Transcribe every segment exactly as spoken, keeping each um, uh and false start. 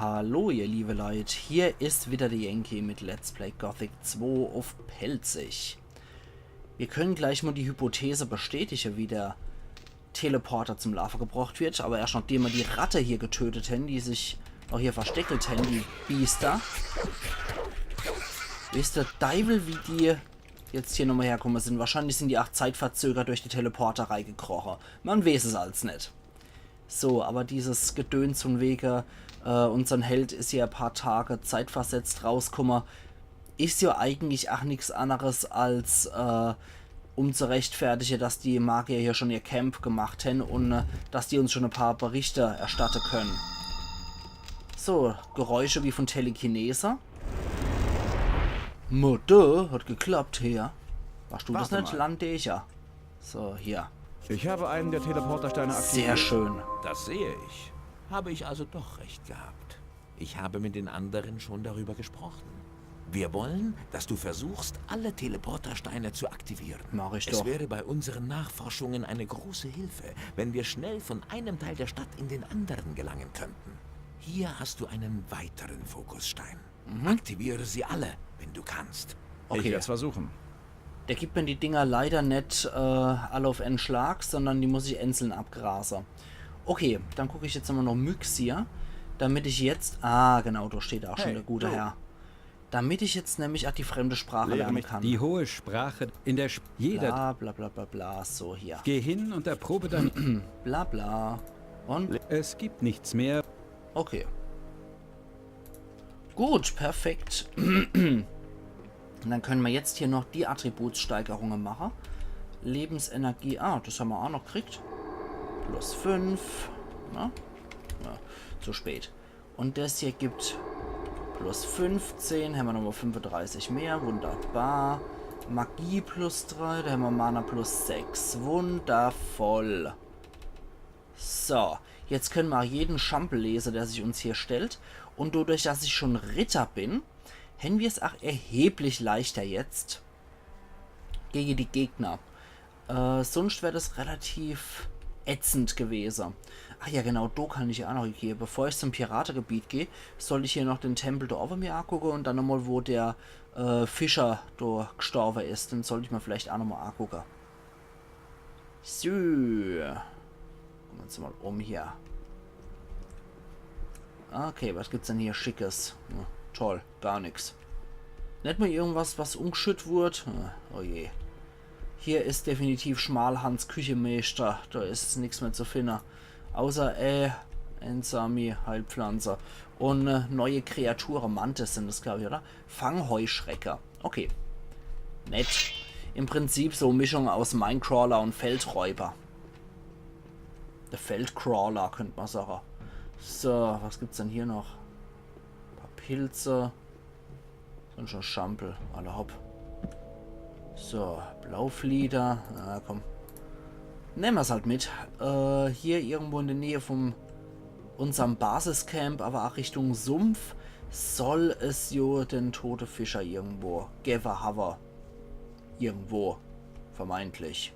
Hallo ihr liebe Leit, hier is wieder de Yankee mit Let's Play Gothic zwei uff Pälzisch. Mir können gleich mol die Hypothese bestätige, wie der Teleporter zum Laafe gebracht wird, aber erscht nachdem mer die Ratte hier getötet hen, die sich auch hier versteckelt hen, die Biester. Weeß de Deiwel, wie die jetzt hier nochmol herkomme sin. Wahrscheinlich sin die ach zeitverzögert durch de Teleporter reigekroche. Mer weeß es als net. So, aber dieses Gedöns von wege, äh, unsern Held is hier e paar Tage zeitversetzt rauskumme, is jo eigentlich ach nix anneres als, äh, um zu rechtfertige, dass die Magier hier schon ihr Camp gemacht hen und, äh, dass die uns schon e paar Berichte erstatte können. So, Geräusche wie von Telekinese. Mutter, hat geklappt, hier. Warst du das net, Landecher? So, hier. Ich habe einen der Teleportersteine aktiviert. Sehr schön. Das sehe ich. Habe ich also doch recht gehabt. Ich habe mit den anderen schon darüber gesprochen. Wir wollen, dass du versuchst, alle Teleportersteine zu aktivieren. Mach ich doch. Es wäre bei unseren Nachforschungen eine große Hilfe, wenn wir schnell von einem Teil der Stadt in den anderen gelangen könnten. Hier hast du einen weiteren Fokusstein. Mhm. Aktiviere sie alle, wenn du kannst. Okay. Ich werd's versuchen. Der gibt mir die Dinger leider net, äh, alle uff en Schlag, sondern die muss ich einzeln abgrase. Okay, dann guck ich jetzt nochmol noch Myxir, damit ich jetzt, ah, genau, da steht auch schon der gute Herr. Damit ich jetzt nämlich auch die fremde Sprache lernen kann. Die hohe Sprache in der Sch-, jeder Bla, bla, bla, bla, bla, so hier. Geh hin und erprobe dein Bla, bla. Und? Es gibt nichts mehr. Okay. Gut, perfekt. Und dann können wir jetzt hier noch die Attributssteigerungen machen. Lebensenergie, ah, das haben wir auch noch gekriegt. Plus fünf. Na? Ja, zu spät. Und das hier gibt plus fünfzehn, haben wir nochmal fünfunddreißig mehr, wunderbar. Magie plus drei, da haben wir Mana plus sechs, wundervoll. So, jetzt können wir jeden Schampel lesen, der sich uns hier stellt. Und dadurch, dass ich schon Ritter bin, haben wir es auch erheblich leichter jetzt gegen die Gegner. Äh, sonst wär das relativ ätzend gewesen. Ach ja, genau, da kann ich ja auch noch gehen. Bevor ich zum Pirategebiet gehe, soll ich hier noch den Tempel da oben mir angucken und dann nochmal, wo der, äh, Fischer da gestorben ist, den sollte ich mir vielleicht auch nochmal angucken. So. Gucken wir uns mal um hier. Okay, was gibt's denn hier Schickes? Ja, toll, gar nix. Net mal irgendwas, was umgeschütt wurd. Ah, oh je. Hier is definitiv Schmalhans Küchemeister. Da is nix mehr zu finden. Außer, äh, Ensami, Heilpflanze. Und, äh, neue Kreature, Mantis sind das, glaub ich, oder? Fangheuschrecke. Okay. Nett. Im Prinzip so Mischung aus Minecrawler und Feldräuber. Der Feldcrawler, könnt man sagen. So, was gibt's denn hier noch? Paar Pilze. Sind schon Schampel. Alla hopp. So, Blauflieder. Na komm. Nehmen wir's halt mit. Äh, hier irgendwo in der Nähe vom unserem Basiscamp, aber auch Richtung Sumpf, soll es jo den tote Fischer irgendwo gewwe hawwe. Irgendwo. Vermeintlich.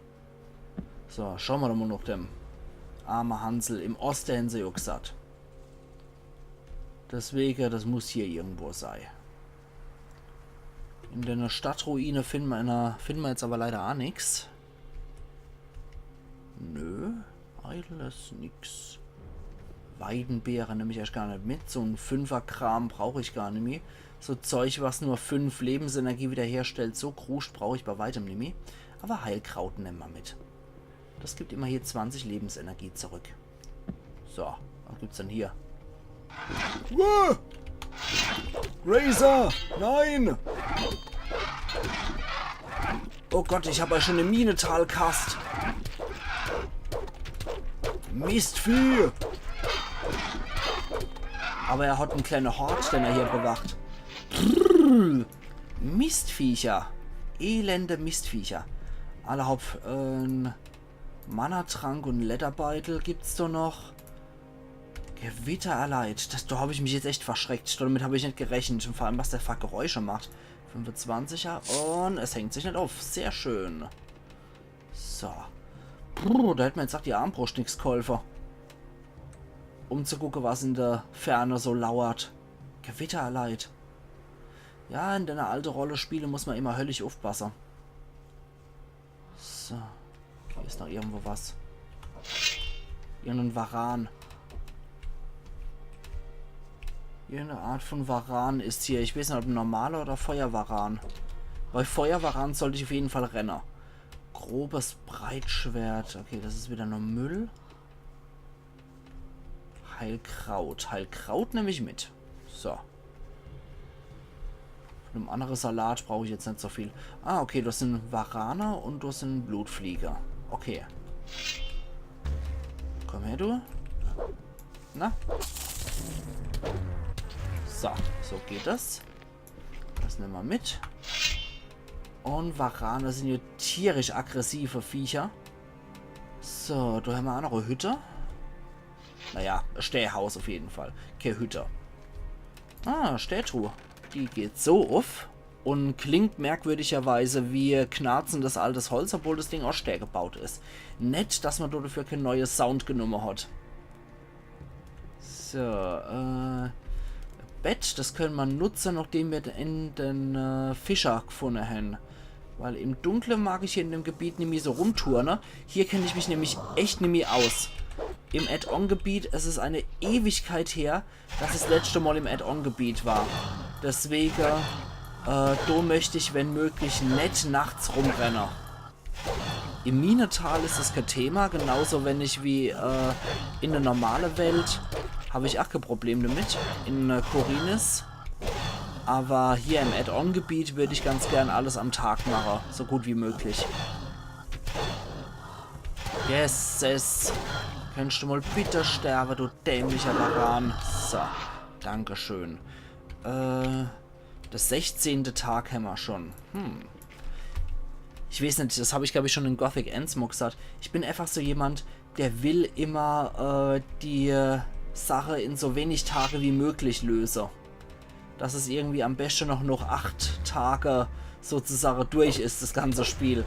So, schauen wir doch mal noch dem arme Hansel. Im Oste hän se jo gesagt. Deswege, das muss hier irgendwo sei. In der Stadtruine finden wir, in der, finden wir jetzt aber leider auch nix. Nö, Eideles nix. Weidenbeere nehm ich erst gar net mit. So en Fünferkram brauch ich gar nimmi. So Zeug, was nur fünf Lebensenergie wiederherstellt, so Kruscht brauch ich bei weitem nimmi. Aber Heilkraut nehmen wir mit. Das gibt immer hier zwanzig Lebensenergie zurück. So, was gibt's denn hier? Uah! Razor! Nein! Oh Gott, ich hab euch schon im Minetal gehasst. Mistvieh! Aber er hat en kleine Hort, den er hier bewacht. Mistviech. Elendes Mistviech. Alla hopp, äh, Manatrank und Lederbeutel gibt's da noch. Gewitter erleidet. Das, da hab ich mich jetzt echt verschreckt. Damit hab ich net gerechnet. Und vor allem, was der für Geräusche macht. Fünfundzwanziger. Und es hängt sich net auf. Sehr schön. So. Puh, da hätt mir jetzt auch die Armbruscht nix geholfen. um zu gucke, was in de Ferne so lauert. Gewitter, Leit. Ja, in denne alte Rollespiele muss ma immer höllisch uffpasse. So. Hier is noch irgendwo was. Irgend en Varan. Irgend e Art von Varan is hier. Ich weeß net, ob en normaler oder Feuervaran. Bei Feuervaran sollt ich uff jeden Fall renne. Grobes Breitschwert. Okay, das is wieder nur Müll. Heilkraut. Heilkraut nemm ich mit. So. Von dem annere Salat brauch ich jetzt net so viel. Ah, okay, das sin Varaner und das sin Blutfliege. Okay. Komm her, du. Na? So, so geht das. Das nemme ma mit. Und Varaner sin jo tierisch aggressive Viecher. So, do hämmer aa noch e Hütte. Naja, Stäähaus uff jeden Fall. Kee Hütte. Ah, Stäätruh. Die geht so uff und klingt merkwürdigerweise wie knarzendes altes Holz, obwohl das Ding aus Stää gebaut is. Nett, dass ma do dafür kee neue Sound genumme hat. So, äh, Bett, das könne ma nutze, nachdem mir in den äh, Fischer gefunne hän. Weil im Dunkle mag ich hier in dem Gebiet nimmi so rumturne. Hier kenn ich mich nämlich echt nimmi aus. Im Add-on-Gebiet, es is eine Ewigkeit her, dass ich das letzte Mal im Add-on-Gebiet war. Deswege, äh, do möcht ich, wenn möglich, net nachts rumrenne. Im Minetal is es kee Thema, genauso wenn ich wie äh, in der normale Welt hab ich aa kee Problem damit, in äh, Khorinis. Aber hier im Add-on-Gebiet würd ich ganz gern alles am Tag mache, so gut wie möglich. Jesses. Könntsch du mal bitte sterbe, du dämlicher Varan. So, dankeschön. Äh, der sechzehnte Tag hämmer schon. Hm. Ich weeß net, das hab ich, glaub ich, schon in Gothic eens mol gesagt. Ich bin einfach so jemand, der will immer äh, die Sache in so wenig Tage wie möglich löse. Dass es irgendwie am beschte noch, noch acht Tage sozusagen durch is, das ganze Spiel.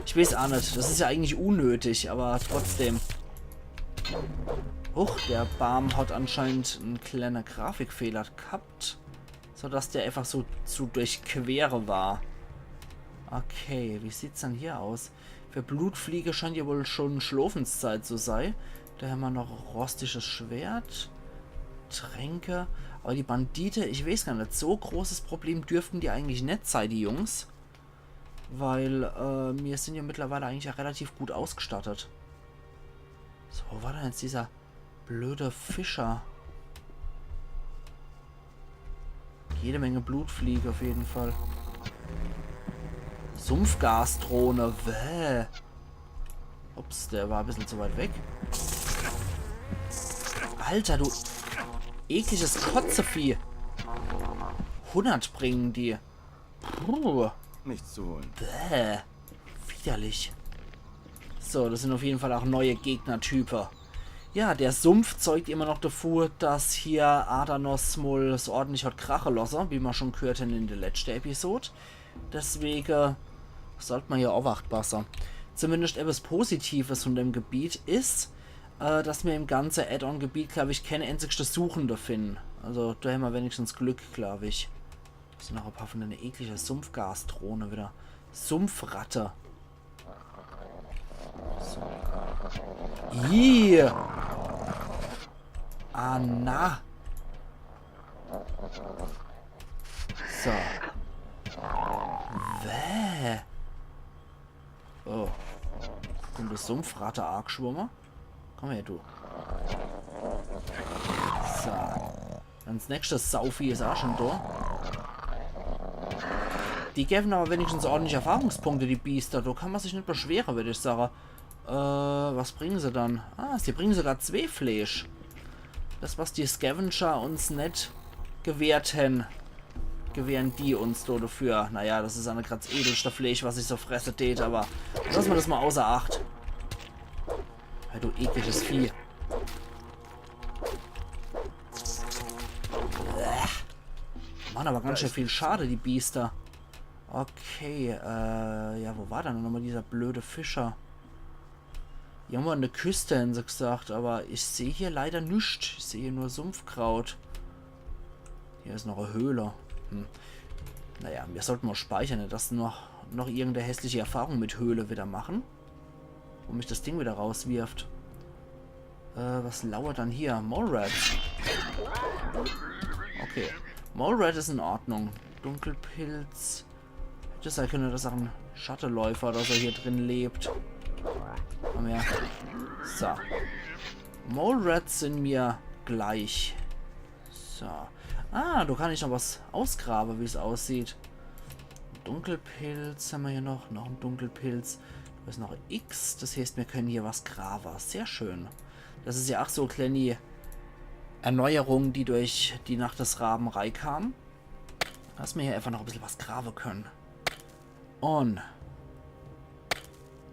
Ich weeß aa net, das is ja eigentlich unnötig, aber trotzdem. Huch, der Baam hat anscheinend en kleine Grafikfehler gehabt, sodass der einfach so zu durchquere war. Okay, wie sieht's dann hier aus? Für Blutfliege scheint ja wohl schon Schlofenszeit zu sei. Do hämmer noch rostisches Schwert. Tränke. Aber die Bandite, ich weeß gar net, so großes Problem dürften die eigentlich net sei, die Jungs. Weil äh, mir sin ja mittlerweile eigentlich aa relativ gut ausgestattet. So, wo war denn jetzt dieser blöde Fischer? Jede Menge Blutfliege uff jeden Fall. Sumpfgasdrohne, wäh. Ups, der war e bissel zu weit weg. Alter, du ekliges Kotzevieh. Hundert bringen die. Puh. Nichts zu holen. Bäh. Widerlich. So, das sin uff jeden Fall aa neue Gegnertype. Ja, der Sumpf zeugt immer noch davor, dass hier Adanos mol es ordentlich hat krache losse, wie ma schon gehört hän in der letzte Episode. Deswege sollt ma hier Obacht basse. Zumindest etwas Positives von dem Gebiet is, äh, dass mir im ganze Add-on-Gebiet, glaub ich, keen einzigschte Suchende finden. Also do hämmer wenigstens Glück, glaub ich. Das sin noch e paar von dene eklige Sumpfgasdrohne wieder. Sumpfratte. So. Ih. Ah, na. So. Wäh. Oh. Kummt die Sumpfratte aageschwomme? Komm her, du. So. Dann 's nächste Sauvieh is aa schon do. Die gewwen aber wenigstens ordentlich Erfahrungspunkte, die Biester. Do kann ma sich net beschwere, würd ich sage. Äh, was bringen se dann? Ah, sie bringen sogar zwee Fleesch. Das, was die Scavenger uns net gewährt hän, gewähren die uns do dafür. Naja, das is aa net grad 's edelschte Fleesch, was ich so fresse tät, aber lass ma das mal außer Acht. Ja, du ekliges Vieh. Bäh. Machen aber ganz schön viel Schade, die Biester. Okay, äh, ja, wo war dann nochmal dieser blöde Fischer? Irgendwo an de Küst, hän se gesagt, awwer ich seh hier leider nix. Ich seh hier nur Sumpfkraut. Hier is noch e Höhle. Hm. Naja, mir sollte mol speichere, net dass noch, noch irgend e hässliche Erfahrung mit Höhle widder mache. Wo mich das Ding widder rauswirft. Äh, was lauert dann hier? Mole Rats. Okay. Mole Rat is in Ordnung. Dunkelpilz. Hätt sei kenne, dass ach e Schatteläufer oder so hier drin lebt. Komm her. So. Mole Rats sin mir gleich. So. Ah, do kann ich noch was ausgrabe, wie's aussieht. Dunkelpilz hämmer hier noch. Noch e Dunkelpilz. Do is noch e X. Das heeßt, mir kenne hier was grawe. Sehr schön. Das is ja ach so e klääni Erneuerung, die durch die Nacht des Raben reikam. Dass mir hier einfach noch e bissel was grawe kenne. Un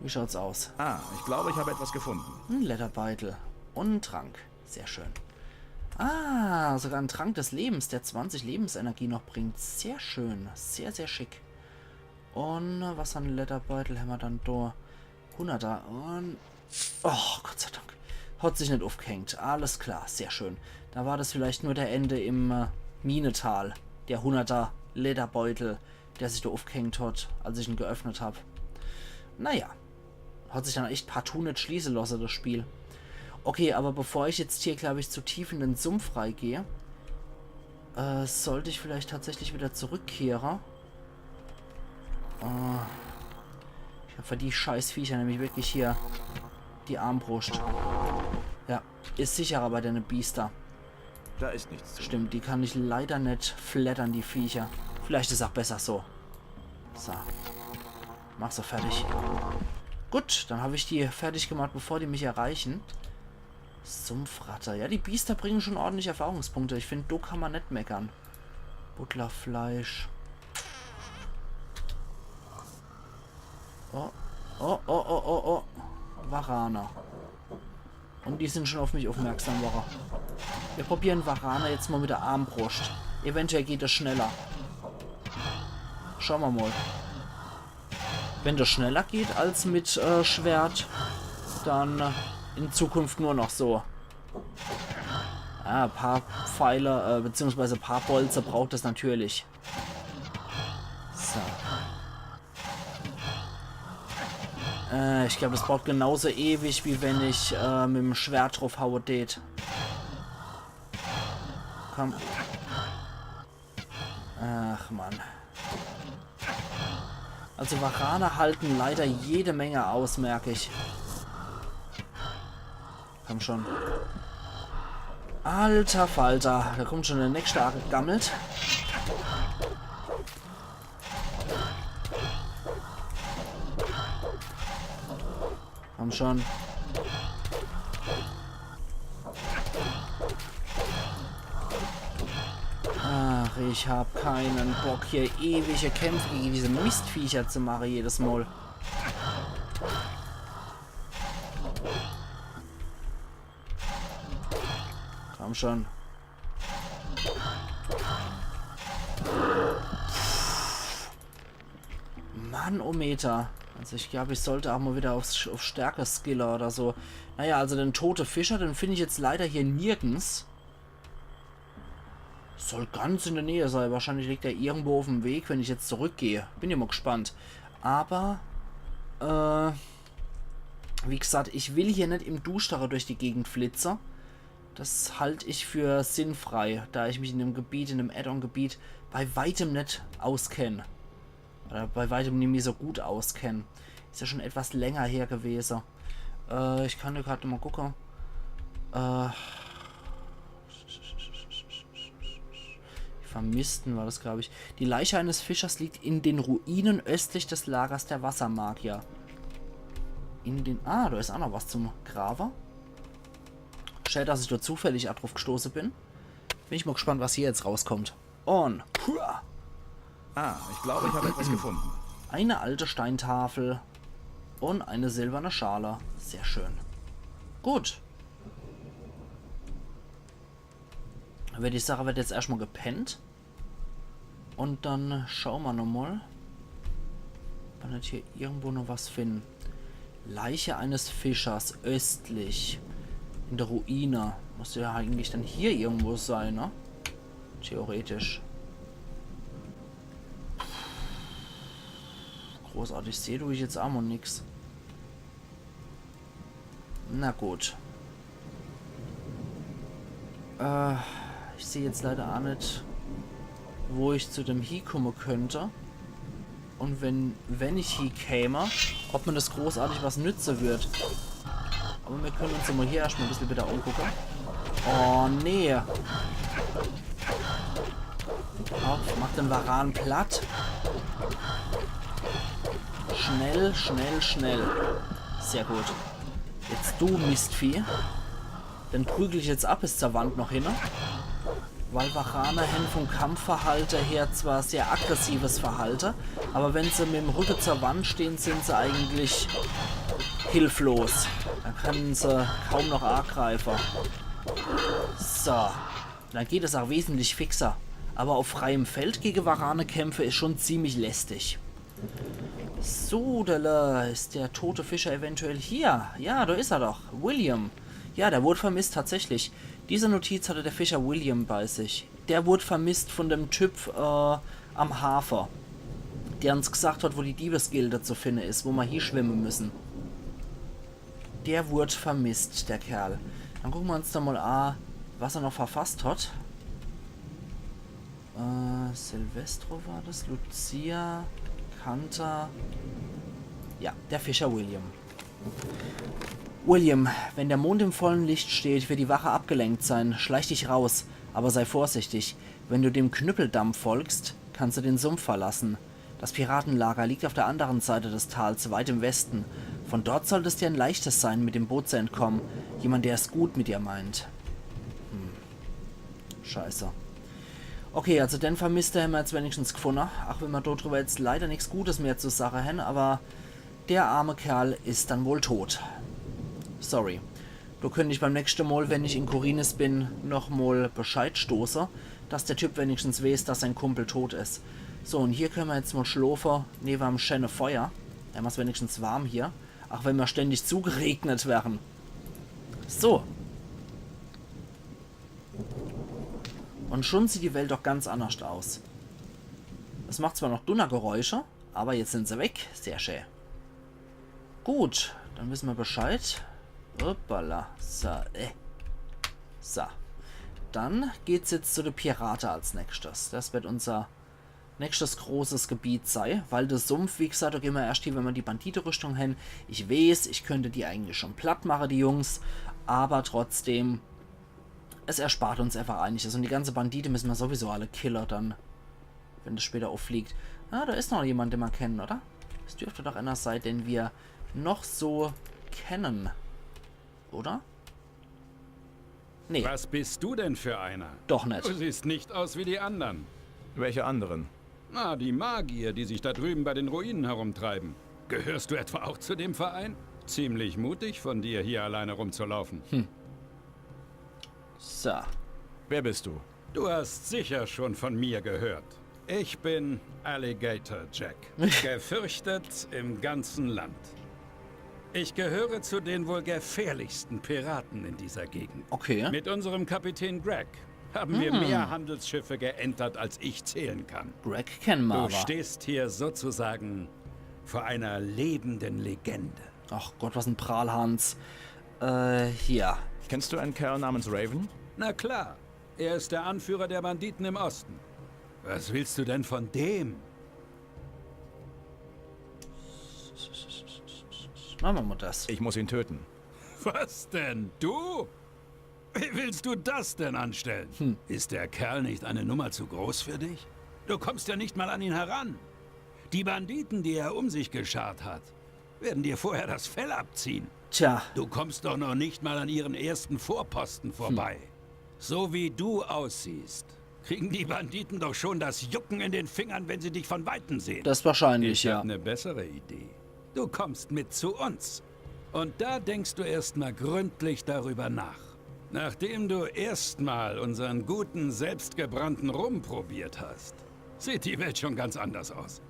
wie schaut's aus? Ah, ich glaube, ich habe etwas gefunden. E Lederbeitel un e Trank. Sehr schön. Ah, sogar e Trank des Lebens, der zwanzig Lebensenergie noch bringt. Sehr schön. Sehr, sehr schick. Un was an Lederbeitel hämmer dann do? Hunnerter un... Oh, Gott sei Dank. Hat sich net uffgehängt. Alles klar, sehr schön. Do war das vielleicht nur der Ende im äh, Minetal. Der Hunnerter Lederbeutel, der sich do uffgehängt hat, als ich en geöffnet hab. Naja. Hat sich dann echt partout net schließe losse, das Spiel. Okay, awwer bevor ich jetzt hier, glaab ich, zu tief in de Sumpf reigeh, äh, sollt ich vielleicht tatsächlich widder zurückkehre. Äh, ich hab für die Scheißviecher nämlich wirklich hier die Armbruscht. Ja, is sicherer bei denne Biester. Da ist nichts zu. Stimmt, die kann ich leider net flattern, die Viecher. Vielleicht is ach besser so. So. Mach se fertig. Gut, dann hab ich die fertig gemacht, bevor die mich erreichen. Sumpfratte. Ja, die Biester bringen schon ordentlich Erfahrungspunkte. Ich find, do kann ma net meckern. Buddlerfleisch. Oh, oh, oh, oh, oh, oh. Warane. Un die sin schon uff mich uffmerksam worre. Mir probieren Warane jetzt mol mit de Armbruscht. Eventuell geht es schneller. Schau ma mol. Wenn das schneller geht als mit äh, Schwert, dann äh, in Zukunft nur noch so. Ah, paar Pfeile, äh, beziehungsweise paar Bolze braucht es natürlich. So. Äh, ich glaab, das braucht genauso ewig, wie wenn ich äh, mit dem Schwert druffhaue tät. Komm. Ach, Mann. Also Warane halten leider jede Menge aus, merk ich. Komm schon. Alter Falter, do kommt schon der nächste angegammelt. Komm schon. Ach, ich hab keinen Bock, hier ewige Kämpfe gegen diese Mistviecher zu machen jedes Mal. Komm schon. Mann, oh Meter. Also ich glaub, ich sollt auch mal wieder aufs, auf Stärke skille oder so. Naja, also den tote Fischer, den find ich jetzt leider hier nirgends. Soll ganz in der Nähe sein. Wahrscheinlich liegt er irgendwo auf dem Weg, wenn ich jetzt zurückgehe. Bin ja mal gespannt. Aber, äh, wie gesagt, ich will hier net im Duschtere durch die Gegend flitze. Das halt ich für sinnfrei, da ich mich in dem Gebiet, in dem Add-on-Gebiet bei weitem net auskenn. Oder bei weitem nimmi so gut auskenn. Ist ja schon etwas länger her gewese. Äh, ich kann do grad mal gucke. Äh, die Vermissten war das, glaub ich. Die Leiche eines Fischers liegt in den Ruinen östlich des Lagers der Wassermagier. In den... Ah, da ist auch noch was zum Grabe. Schade, dass ich da zufällig auch drauf gestoßen bin. Bin ich mal gespannt, was hier jetzt rauskommt. Und... Hua! Ah, ich glaube, ich habe etwas gefunden. Eine alte Steintafel und eine silberne Schale. Sehr schön. Gut. Würd ich sagen, wird jetzt erstmal gepennt. Und dann schauen wir nochmal, ob wir nicht hier irgendwo noch was finden. Leiche eines Fischers östlich. In der Ruine. Muss ja eigentlich dann hier irgendwo sein, ne? Theoretisch. Großartig seh du ich jetzt aa mol nix. Na gut. Äh, ich seh jetzt leider aa net, wo ich zu dem hiekomme könnt. Und wenn, wenn ich hiekäm, ob mir das großartig was nütze würd. Aber mir können uns ja mol hier erscht mol e bissel wieder umgucke. Oh, nee. Hopp, mach den Varan platt. Schnell, schnell, schnell. Sehr gut. Jetzt du, Mistvieh. Den prügel ich jetzt ab bis zur Wand noch hin. Weil Varane hen vom Kampfverhalte her zwar sehr aggressives Verhalte, aber wenn se mit dem Rücke zur Wand stehen, sind se eigentlich hilflos. Dann können se kaum noch angreifen. So. Dann geht es auch wesentlich fixer. Aber auf freiem Feld gegen Varane kämpfe ist schon ziemlich lästig. So, da ist der tote Fischer eventuell hier. Ja, da ist er doch. William. Ja, der wurde vermisst tatsächlich. Diese Notiz hatte der Fischer William bei sich. Der wurde vermisst von dem Typ äh, am Hafen, der uns gesagt hat, wo die Diebesgilde zu finden ist, wo wir hier schwimmen müssen. Der wurde vermisst, der Kerl. Dann gucken wir uns da mal an, was er noch verfasst hat. Äh, Silvestro war das, Lucia, Kanter. Ja, der Fischer William. William, wenn der Mond im vollen Licht steht, wird die Wache abgelenkt sein. Schleich dich raus, aber sei vorsichtig. Wenn du dem Knüppeldamm folgst, kannst du den Sumpf verlassen. Das Piratenlager liegt auf der anderen Seite des Tals, weit im Westen. Von dort sollte es dir ein leichtes sein, mit dem Boot zu entkommen. Jemand, der es gut mit dir meint. Hm. Scheiße. Okay, also den Vermissten haben wir jetzt wenigstens gefunden. Auch wenn wir dort drüber jetzt leider nichts Gutes mehr zu sagen haben, aber der arme Kerl ist dann wohl tot. Sorry. Da könnte ich beim nächsten Mal, wenn ich in Khorinis bin, noch mal Bescheid stoßen, dass der Typ wenigstens weiß, dass sein Kumpel tot ist. So, und hier können wir jetzt mal schlafen, neben einem schönen Feuer. Dann ist wenigstens warm hier, auch wenn wir ständig zugeregnet werden. So. Und schon sieht die Welt doch ganz anders aus. Es macht zwar noch Dunnergeräusche, aber jetzt sind sie weg. Sehr schön. Gut, dann wissen wir Bescheid. Hoppala. So, äh. So. Dann geht's jetzt zu den Piraten als nächstes. Das wird unser nächstes großes Gebiet sein, weil der Sumpf, wie gesagt, da gehen wir erst hin, wenn wir die Banditerüstung haben. Ich weiß, ich könnte die eigentlich schon platt machen, die Jungs, aber trotzdem, es erspart uns einfach einiges. Und die ganze Bandite müssen wir sowieso alle killen dann, wenn das später auffliegt. Ah, da ist noch jemand, den wir kennen, oder? Es dürfte doch einer sein, den wir noch so kennen. Oder? Nee. Was bist du denn für einer? Doch nicht. Du siehst nicht aus wie die anderen. Welche anderen? Na, die Magier, die sich da drüben bei den Ruinen herumtreiben. Gehörst du etwa auch zu dem Verein? Ziemlich mutig von dir, hier alleine rumzulaufen. Hm. So. Wer bist du? Du hast sicher schon von mir gehört. Ich bin Alligator Jack. Gefürchtet im ganzen Land. Ich gehöre zu den wohl gefährlichsten Piraten in dieser Gegend. Okay. Mit unserem Kapitän Greg haben wir mehr Handelsschiffe geentert, als ich zählen kann. Greg kennen wir aber. Du stehst hier sozusagen vor einer lebenden Legende. Ach Gott, was ein Prahlhans. Äh, hier. Kennst du einen Kerl namens Raven? Na klar, er ist der Anführer der Banditen im Osten. Was willst du denn von dem? Machen wir mal das. Ich muss ihn töten. Was denn? Du? Wie willst du das denn anstellen? Hm. Ist der Kerl nicht eine Nummer zu groß für dich? Du kommst ja nicht mal an ihn heran. Die Banditen, die er um sich geschart hat, werden dir vorher das Fell abziehen. Tja. Du kommst doch noch nicht mal an ihren ersten Vorposten vorbei. Hm. So wie du aussiehst, kriegen die Banditen doch schon das Jucken in den Fingern, wenn sie dich von Weitem sehen. Das wahrscheinlich, ja. Ich hab ne bessere Idee. Du kommst mit zu uns. Und da denkst du erstmal gründlich darüber nach. Nachdem du erstmal unseren guten, selbstgebrannten Rum probiert hast, sieht die Welt schon ganz anders aus.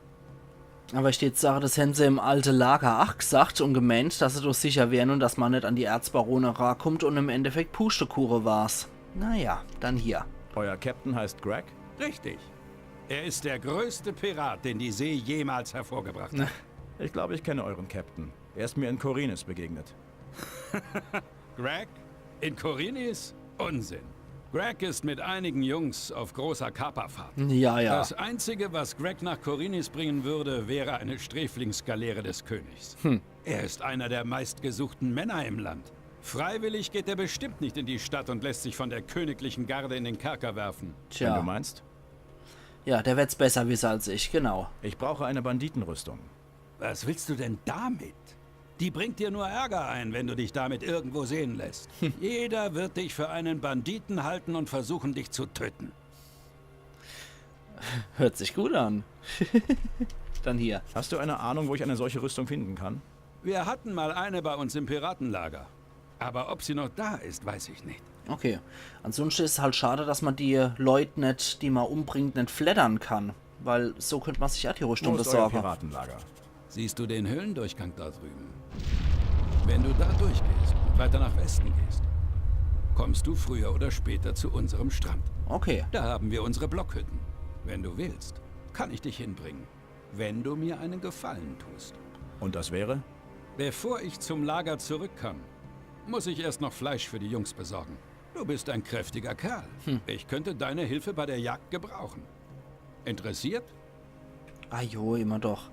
Aber ich deet sage, das hän se im alte Lager ach gesagt und gemeent, dass se doch sicher wären und dass ma net an die Erzbarone rakummt und im Endeffekt Puschtekuche war's. Naja, dann hier. Euer Captain heißt Greg? Richtig. Er ist der größte Pirat, den die See jemals hervorgebracht hat. Ich glaube, ich kenne euren Captain. Er ist mir in Khorinis begegnet. Greg? In Khorinis? Unsinn. Greg ist mit einigen Jungs auf großer Kaperfahrt. Ja, ja. Das Einzige, was Greg nach Khorinis bringen würde, wäre eine Sträflingsgaleere des Königs. Er ist einer der meistgesuchten Männer im Land. Freiwillig geht er bestimmt nicht in die Stadt und lässt sich von der königlichen Garde in den Kerker werfen. Wenn du Tja. Meinst? Ja, der werd's besser wisse als ich, genau. Ich brauche eine Banditenrüstung. Was willst du denn damit? Die bringt dir nur Ärger ein, wenn du dich damit irgendwo sehen lässt. Jeder wird dich für einen Banditen halten und versuchen, dich zu töten. Hört sich gut an. Dann hier. Hast du eine Ahnung, wo ich eine solche Rüstung finden kann? Wir hatten mal eine bei uns im Piratenlager. Aber ob sie noch da ist, weiß ich nicht. Okay. Ansonsten is halt schade, dass ma die Leut net, die ma umbringt, net fleddern kann. Weil so könnt ma sich ach die Rüstung Wo ist euer besorge. Piratenlager? Siehst du den Höhlendurchgang da drüben? Wenn du da durchgehst und weiter nach Westen gehst, kommst du früher oder später zu unserem Strand. Okay. Da haben wir unsere Blockhütten. Wenn du willst, kann ich dich hinbringen. Wenn du mir einen Gefallen tust. Und das wäre? Bevor ich zum Lager zurück kann, muss ich erst noch Fleisch für die Jungs besorgen. Du bist ein kräftiger Kerl. Ich könnte deine Hilfe bei der Jagd gebrauchen. Interessiert? Ah jo, immer doch.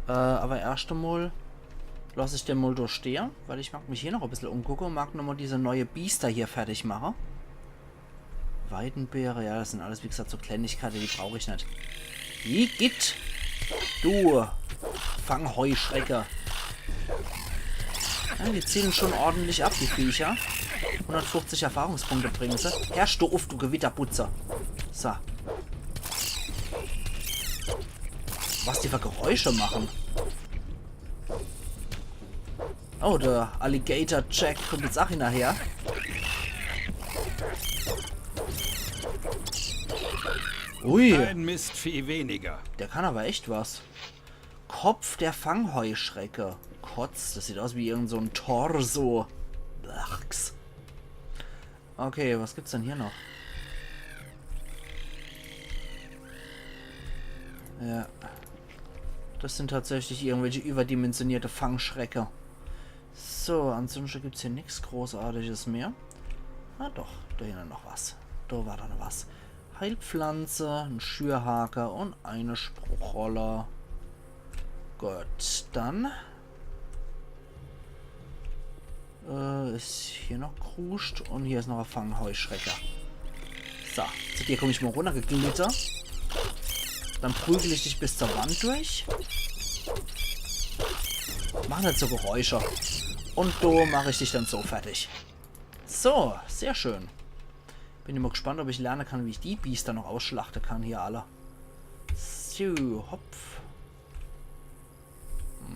Äh, aber erscht emol lass ich den mol do stehe, weil ich mag mich hier noch e bissel umgucke und mag nochmol diese neue Biester hier fertig mache. Weidenbeere, ja, das sind alles, wie gesagt, so Kleinigkeite, die brauch ich net. Igitt! Du Fangheuschrecke. Ja, die zielen schon ordentlich ab, die Viecher. Hundertfünfzig Erfahrungspunkte bringen se. Hersch du uff, du Gewitterbutzer. So. Was die für Geräusche machen. Oh, der Alligator Jack kommt jetzt ach hinnerher. Ui, Ein Mistvieh weniger. Der kann aber echt was. Kopf der Fangheuschrecke. Kotz, das sieht aus wie irgend so ein Torso. Blachs. Okay, was gibt's denn hier noch? Ja. Das sind tatsächlich irgendwelche überdimensionierte Fangschrecke. So, ansonsten gibt's hier nix Großartiges mehr. Ah doch, da hinne noch was. Da war doch noch was. Heilpflanze, ein Schürhake und eine Spruchrolle. Gut, dann äh, is hier noch Kruscht und hier is noch e Fangheuschrecke. So, zu dir komm ich mal runnergeglittert. Dann prügel ich dich bis zur Wand durch. Mach net so Geräusche. Und do mach ich dich dann so fertig. So, sehr schön. Bin immer gespannt, ob ich lerne kann, wie ich die Biester noch ausschlachte kann hier alle. So, hopp.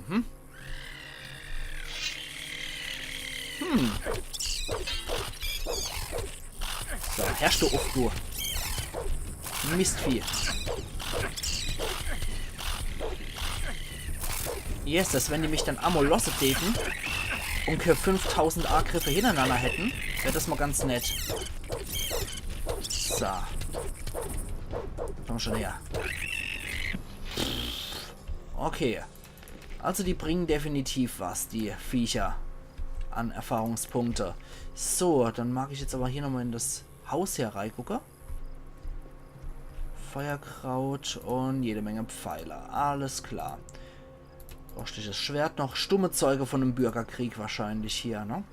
Mhm. Hm. So, hersch du uff, du Mistvieh. Yes, das, wenn die mich dann amol losse däten und kä fünftausend Agriffe hinnerenanner hätten, wär das mal ganz nett. So. Komm schon her. Okay. Also die bringen definitiv was, die Viecher, an Erfahrungspunkte. So, dann mag ich jetzt aber hier nochmal in das Haus hier reigucke. Feuerkraut und jede Menge Pfeile. Alles klar. Rostliches Schwert noch. Stumme Zeuge von dem Bürgerkrieg wahrscheinlich hier, ne?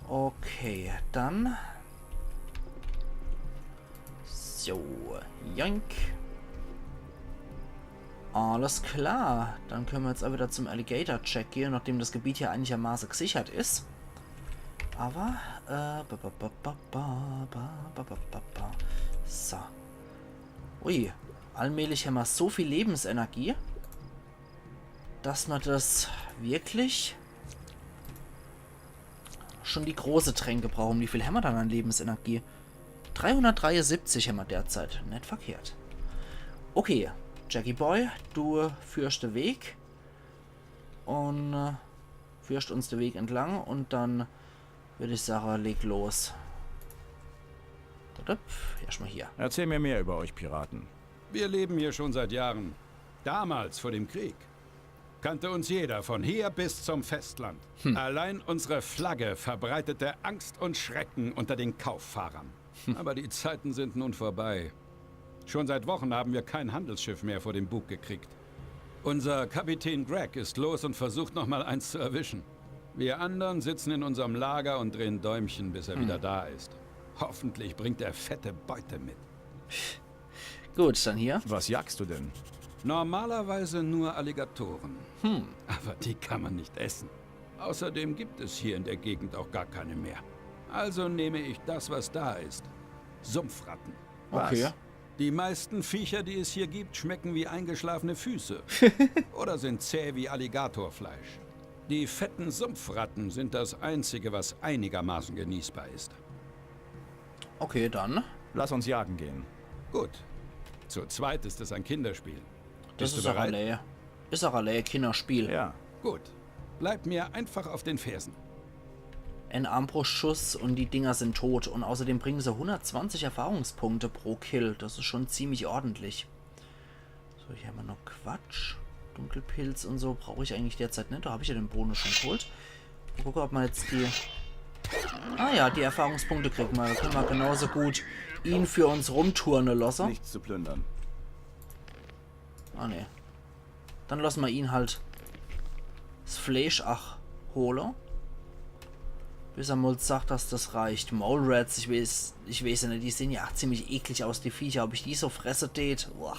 Okay, dann. So, joink. Alles klar. Dann können wir jetzt auch wieder zum Alligator Jack gehen, nachdem das Gebiet hier einigermaßen gesichert ist. Aber, äh, ba, ba, ba. So. Ui, allmählich haben wir so viel Lebensenergie, dass wir das wirklich schon die große Tränke brauchen. Wie viel haben wir dann an Lebensenergie? Dreihundertdreiundsiebzig haben wir derzeit. Net verkehrt. Okay, Jackie Boy, du führst de Weg. Un äh, führst uns de Weg entlang un dann würd ich sage, leg los. Dadap, erstmal hier. Erzähl mir mehr über euch Piraten. Wir leben hier schon seit Jahren. Damals, vor dem Krieg, kannte uns jeder, von hier bis zum Festland. Allein unsere Flagge verbreitete Angst und Schrecken unter den Kauffahrern. Aber die Zeiten sind nun vorbei. Schon seit Wochen haben wir kein Handelsschiff mehr vor dem Bug gekriegt. Unser Kapitän Greg ist los und versucht, noch mal eins zu erwischen. Wir anderen sitzen in unserem Lager und drehen Däumchen, bis er wieder da ist. Hoffentlich bringt er fette Beute mit. Gut, dann hier. Was jagst du denn? Normalerweise nur Alligatoren. Aber die kann man nicht essen. Außerdem gibt es hier in der Gegend auch gar keine mehr. Also nehme ich das, was da ist. Sumpfratten. Okay. Die meisten Viecher, die es hier gibt, schmecken wie eingeschlafene Füße oder sind zäh wie Alligatorfleisch. Die fetten Sumpfratten sind das Einzige, was einigermaßen genießbar ist. Okay, dann. Lass uns jagen gehen. Gut. Zu zweit ist es ein Kinderspiel. Das Bist is du ach bereit? Allee. Is ach allee, Kinderspiel. Ja. Gut. Bleib mir einfach auf den Fersen. Ein Armbrustschuss und die Dinger sind tot. Und außerdem bringen se hundertzwanzig Erfahrungspunkte pro Kill. Das is schon ziemlich ordentlich. So, hier hämmer noch Quatsch. Dunkelpilz und so brauch ich eigentlich derzeit net. Da hab ich ja den Bonus schon geholt. Mal gucke, ob mer jetzt die... Ah ja, die Erfahrungspunkte kriegen mer. Da können mer genauso gut ihn für uns rumturne lasse. Nichts zu plündern. Ah, nee. Dann lass mer ihn halt s Fleisch ach hole. Bis er mal sagt, dass das reicht. Mole Rats, ich weiß, ich weiß ja net, die sehen ja ach ziemlich eklig aus, die Viecher. Ob ich die so fresse tät? Boah.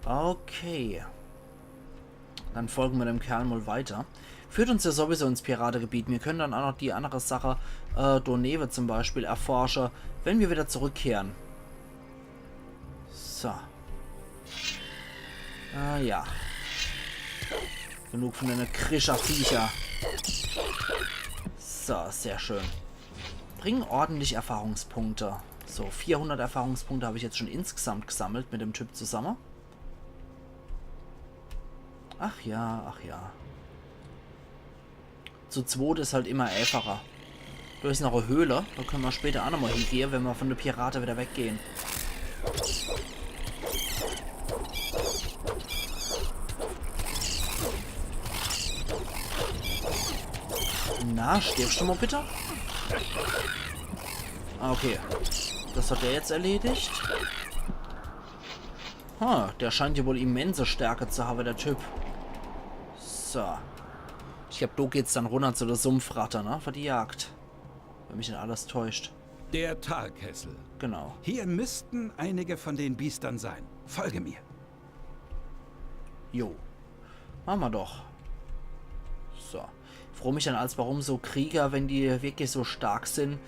Okay. Dann folgen mer dem Kerl mal weiter. Führt uns ja sowieso ins Pirategebiet. Mir können dann ach noch die andere Sache, äh, do newe zum Beispiel erforsche, wenn mir wieder zurückkehre. So. Ah ja. Genug von dene Krischer-Viecher. So, sehr schön. Bringen ordentlich Erfahrungspunkte. So, vierhundert Erfahrungspunkte hab ich jetzt schon insgesamt gesammelt mit dem Typ zusamme. Ach ja, ach ja. Zu zweit is halt immer äfacher. Do is noch e Höhle. Do können mer später ach nochmal hiegehe, wenn mer von de Pirate wieder weggehen. Na, stirbst du mal bitte? Ah, okay. Das hat er jetzt erledigt. Ha, der scheint ja wohl immense Stärke zu haben, der Typ. So. Ich glaab, do geht's dann runner zu der Sumpfratte, ne? Für die Jagd. Wenn mich net alles täuscht. Der Talkessel. Genau. Hier müssten einige von den Biestern sein. Folge mir. Jo. Mache mer doch. So. Froo mich dann als, warum so Krieger, wenn die wirklich so stark sin,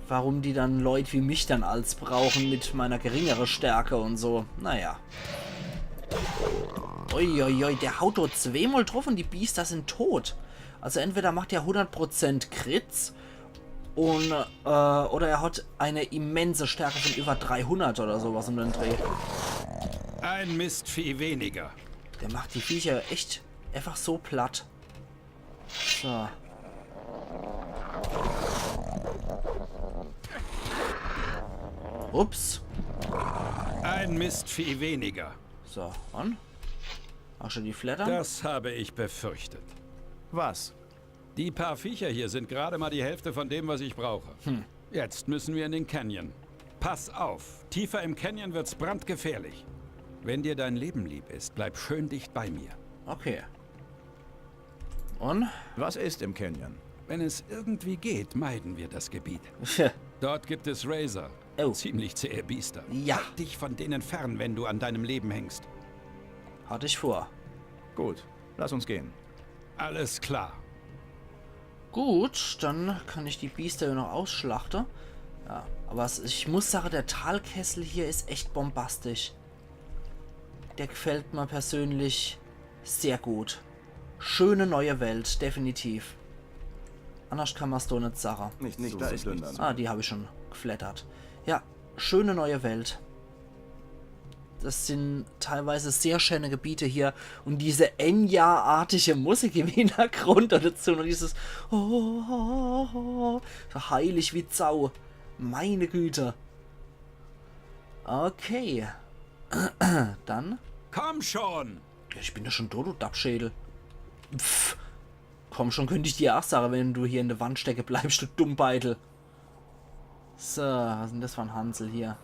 warum die dann Leut wie mich dann als brauchen mit meiner geringere Stärke und so. Naja. Uiuiui, der haut dort zweemol druff und die Biester sin tot. Also entweder macht er hundert Prozent Crits und, äh, oder er hat eine immense Stärke von über dreihundert oder sowas um den Dreh. Ein Mistvieh weniger. Der macht die Viecher echt einfach so platt. So. Ups. Ein Mistvieh weniger. So, und? Hast du die Flatter? Das habe ich befürchtet. Was? Die paar Viecher hier sind gerade mal die Hälfte von dem, was ich brauche. Jetzt müssen wir in den Canyon. Pass auf, tiefer im Canyon wird's brandgefährlich. Wenn dir dein Leben lieb ist, bleib schön dicht bei mir. Okay. Und? Was ist im Canyon? Wenn es irgendwie geht, meiden wir das Gebiet. Dort gibt es Razor. Oh. Ziemlich zähe Biester. Ja. Halt dich von denen fern, wenn du an deinem Leben hängst. Hatte ich vor. Gut, lass uns gehen. Alles klar. Gut, dann kann ich die Biester ja noch ausschlachte. Ja, aber es, ich muss sagen, der Talkessel hier is echt bombastisch. Der gefällt mir persönlich sehr gut. Schöne neue Welt, definitiv. Anders kann man's doch net sagen. Nicht, nicht da ist nichts. Ah, die hab ich schon geflattert. Ja, schöne neue Welt. Das sind teilweise sehr schöne Gebiete hier. Und diese Enya-artige Musik im Hintergrund und dazu noch dieses oh, oh, oh, oh, so heilig wie Sau. Meine Güte. Okay. Dann. Komm schon! Ja, ich bin doch schon tot, du Dappschädel. Pff. Komm schon, könnt ich dir auch sagen, wenn du hier in der Wand stecken bleibst, du Dummbeitel. So, was ist denn das für ein Hansel hier?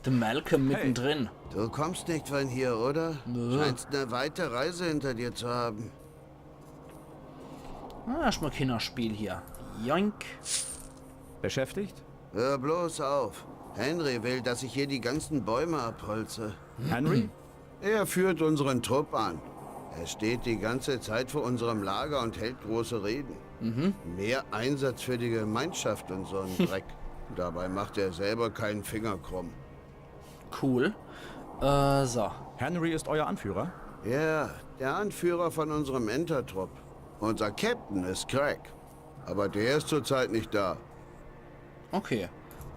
Der Malcolm mittendrin. Du kommst nicht von hier, oder? Nö. Scheinst eine weite Reise hinter dir zu haben. Ah, erstmal Kinderspiel hier. Joink. Beschäftigt? Hör bloß auf. Henry will, dass ich hier die ganzen Bäume abholze. Henry? Er führt unseren Trupp an. Er steht die ganze Zeit vor unserem Lager und hält große Reden. Mehr Einsatz für die Gemeinschaft und so einen Dreck. Dabei macht er selber keinen Finger krumm. Cool. Äh, so. Henry ist euer Anführer? Ja, der Anführer von unserem Entertrupp. Unser Captain ist Craig. Aber der ist zurzeit nicht da. Okay.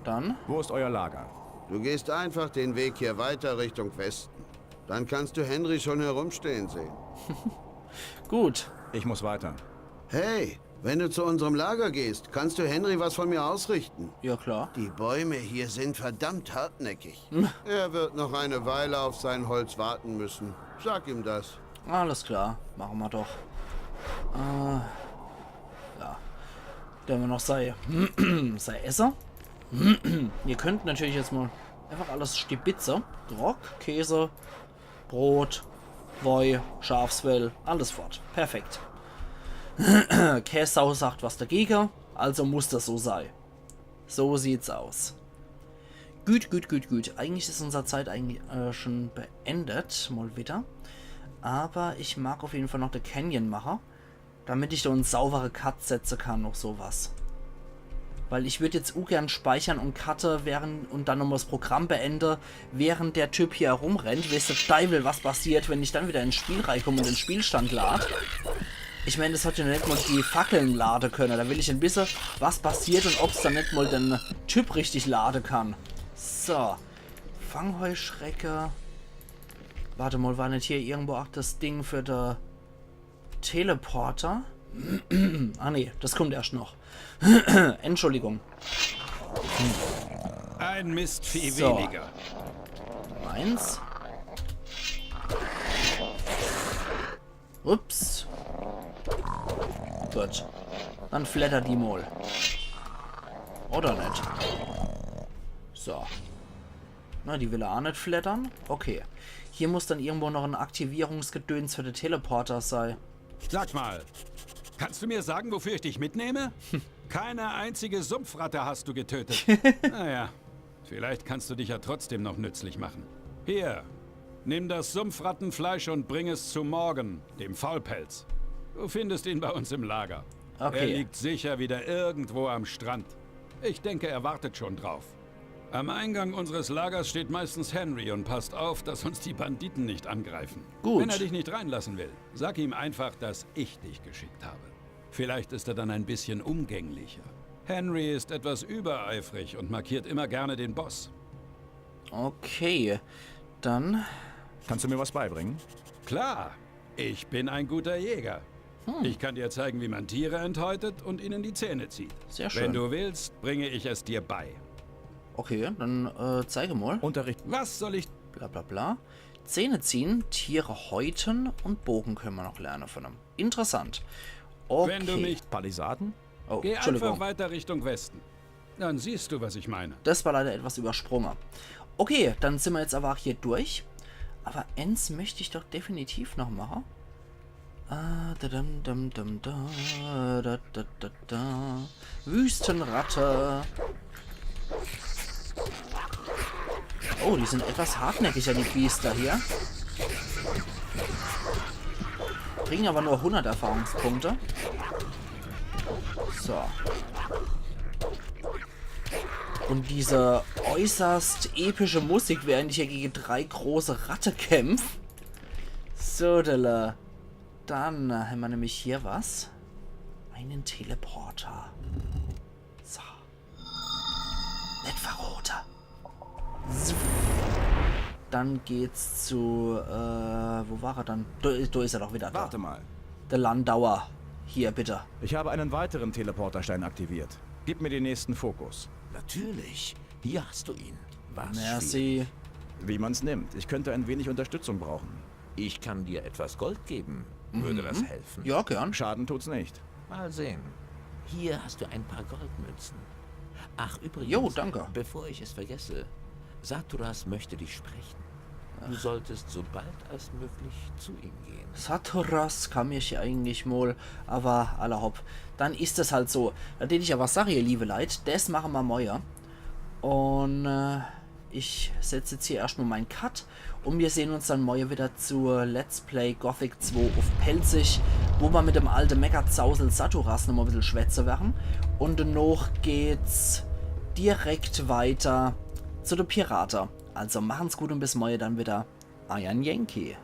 Dann. Wo ist euer Lager? Du gehst einfach den Weg hier weiter Richtung Westen. Dann kannst du Henry schon herumstehen sehen. Gut. Ich muss weiter. Hey, wenn du zu unserem Lager gehst, kannst du Henry was von mir ausrichten. Ja, klar. Die Bäume hier sind verdammt hartnäckig. Er wird noch eine Weile auf sein Holz warten müssen. Sag ihm das. Alles klar. Machen wir doch. Äh, ja. Dann wir noch sei, sei Esse. Ihr könnt natürlich jetzt mal einfach alles stibitze. Grog, Käse, Brot, Woi, Schafsfell, alles fort. Perfekt. Kä Sau sagt was dagegen, also muss das so sei. So sieht's aus. Gut, gut, gut, gut. Eigentlich ist unser Zeit eigentlich äh, schon beendet, mal wieder. Aber ich mag auf jeden Fall noch de Canyon mache, damit ich do en saubere Cut setze kann, noch sowas. Weil ich würd jetzt ugern speichern und cutte während und dann nochmal das Programm beende, während der Typ hier herumrennt. Weeß de Deiwel, was passiert, wenn ich dann wieder ins Spiel reikomm und den Spielstand lad. Ich mein, das hat ja net mal die Fackeln lade könne. Da will ich e bissel, was passiert und ob's dann net mal den Typ richtig lade kann. So. Fangheuschrecke. Warte mal, war net hier irgendwo auch das Ding für de Teleporter? Ah nee, das kommt erst noch. Entschuldigung. Ein Mistvieh So. Weniger. Eins. Ups. Gut. Dann flatter die mal. Oder net? So. Na, die will er auch net flattern. Okay. Hier muss dann irgendwo noch ein Aktivierungsgedöns für de Teleporter sei. Sag mal, kannst du mir sagen, wofür ich dich mitnehme? Keine einzige Sumpfratte hast du getötet. Naja, vielleicht kannst du dich ja trotzdem noch nützlich machen. Hier, nimm das Sumpfrattenfleisch und bring es zu Morgan, dem Faulpelz. Du findest ihn bei uns im Lager. Er Okay. Liegt sicher wieder irgendwo am Strand. Ich denke, er wartet schon drauf. Am Eingang unseres Lagers steht meistens Henry und passt auf, dass uns die Banditen nicht angreifen. Gut. Wenn er dich nicht reinlassen will, sag ihm einfach, dass ich dich geschickt habe. Vielleicht ist er dann ein bisschen umgänglicher. Henry ist etwas übereifrig und markiert immer gerne den Boss. Okay. Dann. Kannst du mir was beibringen? Klar, ich bin ein guter Jäger. Ich kann dir zeigen, wie man Tiere enthäutet und ihnen die Zähne zieht. Sehr schön. Wenn du willst, bringe ich es dir bei. Okay, dann äh, zeige mal. Unterricht. Was soll ich... Bla bla bla. Zähne ziehen, Tiere häuten und Bogen können wir noch lernen von ihm. Interessant. Okay. Wenn du mich... Palisaden? Oh, Geh einfach Entschuldigung. Weiter Richtung Westen. Dann siehst du, was ich meine. Das war leider etwas übersprungen. Okay, dann sind wir jetzt aber auch hier durch. Aber eins möchte ich doch definitiv noch machen. Ah, da, dam, dam, dam, da, da, da, da, da. Wüstenratte. Oh, die sind etwas hartnäckiger, die Biester hier. Kriegen aber nur hundert Erfahrungspunkte. So. Und diese äußerst epische Musik, während ich hier gegen drei große Ratte kämpf. So, Della. Dann äh, haben wir nämlich hier was. Einen Teleporter. So. Net verrote. Zuff. Dann geht's zu, äh, wo war er dann? Do, do is er doch wieder. Do. Warte mal. De Landauer. Hier, bitte. Ich habe einen weiteren Teleporterstein aktiviert. Gib mir den nächsten Fokus. Natürlich. Hier hast du ihn. Was? Merci. Wie man's nimmt. Ich könnte ein wenig Unterstützung brauchen. Ich kann dir etwas Gold geben. Würde das helfen? Ja, gern. Schaden tut's nicht. Mal sehen. Hier hast du ein paar Goldmünzen. Ach, übrigens, Jo, danke. Bevor ich es vergesse, Saturas möchte dich sprechen. Du solltest so bald als möglich zu ihm gehen. Saturas kann ich eigentlich mol, aber alla hopp. Dann is es halt so. Do dät ich awwer sache, ihr liewe Leit, des mache mer moie. Un äh, ich setz jetzt hier erscht mol mein Cut un mir sehn uns dann moie wieder zu Let's Play Gothic zwei uff Pälzisch, wo mer mit dem alte Meckerzausel Saturas nochmol e bissel schwätze werre. Un danoch geht's direkt weiter zu de Pirate. Also machen's gut un bis moie dann wieder. Eier Yankee.